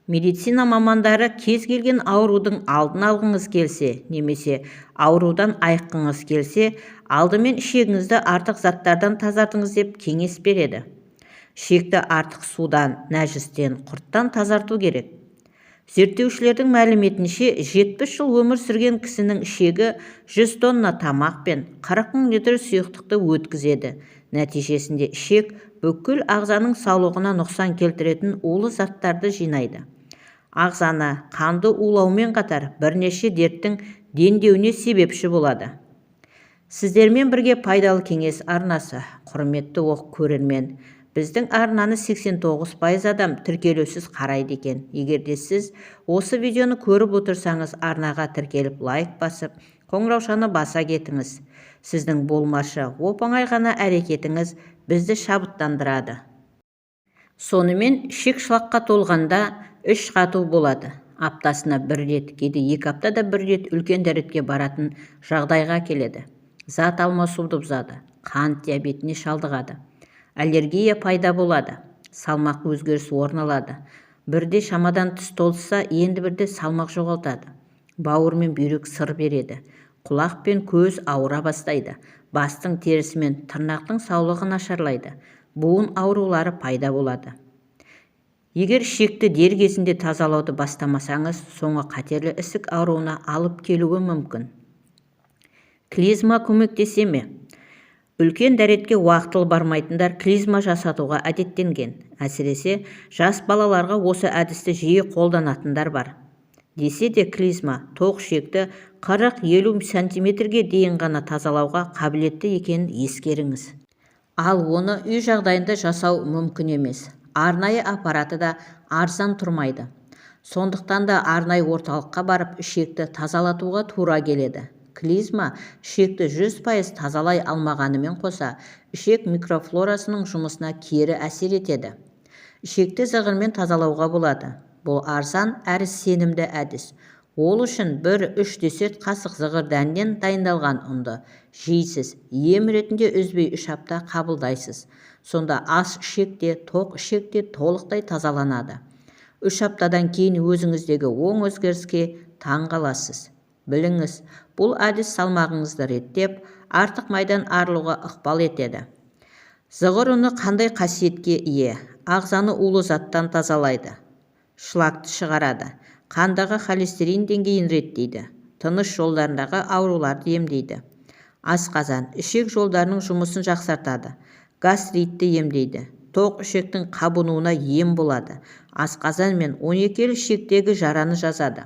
Медицина мамандары кез келген аурудың алдын алғыңыз келсе немесе аурудан айыққыңыз келсе, алдымен ішегіңізді артық заттардан тазартыңыз деп кеңес береді. Ішекті артық судан, нәжістен, құрттан тазарту керек. Зерттеушілердің мәліметінше, 70 жыл өмір сүрген кісінің ішегі 100 тонна тамақ пен 40 мың литр сұйықтықты өткізеді. Нәтижесінде ішек бүкіл ағзаның саулығына нұқсан келтіретін улы заттарды жинайды. Ағзаны, қанды улаумен қатар бірнеше дерттің дендеуіне себепші болады. Сіздермен бірге «Пайдалы кеңес» арнасы. Құрметті көрермен, біздің арнаны 89% адам тіркелусіз қарайды екен. Егер де сіз осы видеоны көріп отырсаңыз, арнаға тіркеліп, лайк басып, қоңыраушаны баса кетіңіз. Сіздің болмашы, оп-оңай ғана әрекетіңіз бізді шабыттандырады. Сонымен, ішек шлакқа толғанда, іш қату болады. Аптасына бір рет, кейде 2 аптада бір рет үлкен дәретке баратын жағдайға келеді. Зат алмасуды бұзады, қант диабетіне шалдығады, аллергия пайда болады, салмақ өзгеріс орын алады. Бірде шамадан тыс толысса, енді бірде салмақ жоғалтады. Бауыр мен бүйрек сыр береді, құлақ пен көз ауыра бастайды, бастың терісі мен тырнақтың саулығы нашарлайды, буын аурулары пайда болады. Егер ішекті дер кезінде тазалауды бастамасаңыз, соңы қатерлі ісік ауруына алып келуі мүмкін. Клизма көмектесе ме? Үлкен дәретке уақытылы бармайтындар клизма жасатуға әдеттенген. Әсіресе жас балаларға осы әдісті жиі қолданатындар бар. Десе де, клизма тоқ ішекті 40-50 сантиметрге дейін ғана тазалауға қабілетті екенін ескеріңіз. Ал оны үй жағдайында жасау мүмкін емес. Арнайы аппараты да арзан тұрмайды. Сондықтан да арнайы орталыққа барып, ішекті тазалатуға тура келеді. Клизма ішекті 100% тазалай алмағанымен қоса, ішек микрофлорасының жұмысына кері әсер етеді. Ішекті зығырмен тазалауға болады. Бұл арзан әрі сенімді әдіс. Ол үшін 1-3 десерт қасық зығыр дәнінен дайындалған ұнды жейсіз. Ем ретінде үзбей 3 апта қабылдайсыз. Сонда аш ішек те, тоқ ішек те толықтай тазаланады. 3 аптадан кейін өзіңіздегі оң өзгеріске таң қаласыз. Біліңіз, бұл әдіс салмағыңызды реттеп, артық майдан арылуға ықпал етеді. Зығыр ұны қандай қасиетке ие? Ағзаны улы заттан тазалайды, шлакты шығарады, қандағы холестерин деңгейін реттейді, тыныс жолдарындағы ауруларды емдейді, асқазан, ішек жолдарының жұмысын жақсартады, гастритті емдейді, тоқ ішектің қабынуына ем болады, асқазан мен 12 елі ішектегі жараны жазады,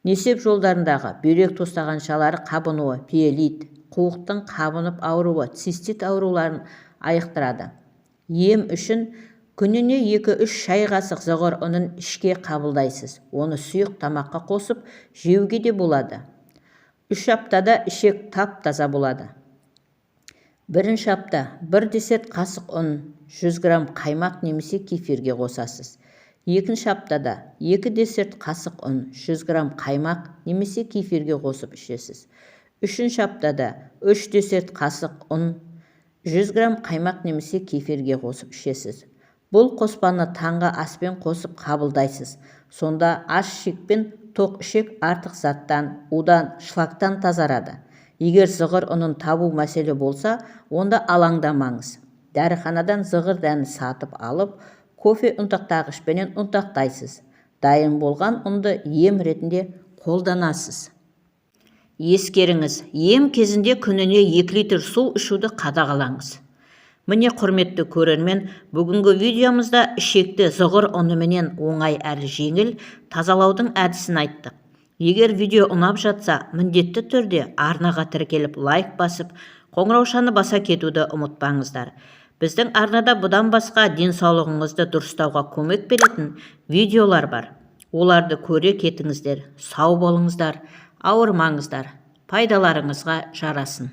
несеп жолдарындағы, бүйрек тостағаншалары қабынуы, пиелит, қуықтың қабынып ауруы, цистит ауруларын айықтырады. Ем үшін күніне 2-3 шай қасық зығыр ұнын ішке қабылдайсыз. Оны сұйық тамаққа қосып жеуге де болады. 3 аптада ішек тап-таза болады. Бірінші апта 1 десерт қасық ұн 100 грамм қаймақ немесе кефирге қосасыз. Екінші аптада 2 десерт қасық ұн 100 грамм қаймақ немесе кефирге қосып ішесіз. Үшінші аптада 3 десерт қасық ұн 100 грамм қаймақ немесе кефирге қосып ішесіз. Бұл қоспаны таңғы аспен қосып қабылдайсыз. Сонда аш ішек пен тоқ ішек артық заттан, удан, шлактан тазарады. Егер зығыр ұнын табу мәселе болса, онда алаңдамаңыз. Дәріханадан зығыр дәнін сатып алып, кофе ұнтақтағышпенен ұнтақтайсыз. Дайын болған ұнды ем ретінде қолданасыз. Ескеріңіз, ем кезінде күніне 2 литр су ішуді қадағалаңыз. Міне, құрметті көрермен, бүгінгі видеомызда ішекті зығыр ұныменен оңай әрі жеңіл тазалаудың әдісін айттық. Егер видео ұнап жатса, міндетті түрде арнаға тіркеліп, лайк басып, қоңыраушаны баса кетуді ұмытпаңыздар. Біздің арнада бұдан басқа денсаулығыңызды дұрыстауға көмек беретін видеолар бар. Оларды көре кетіңіздер. Сау болыңыздар, ауырмаңыздар, пайдаларыңызға жарасын.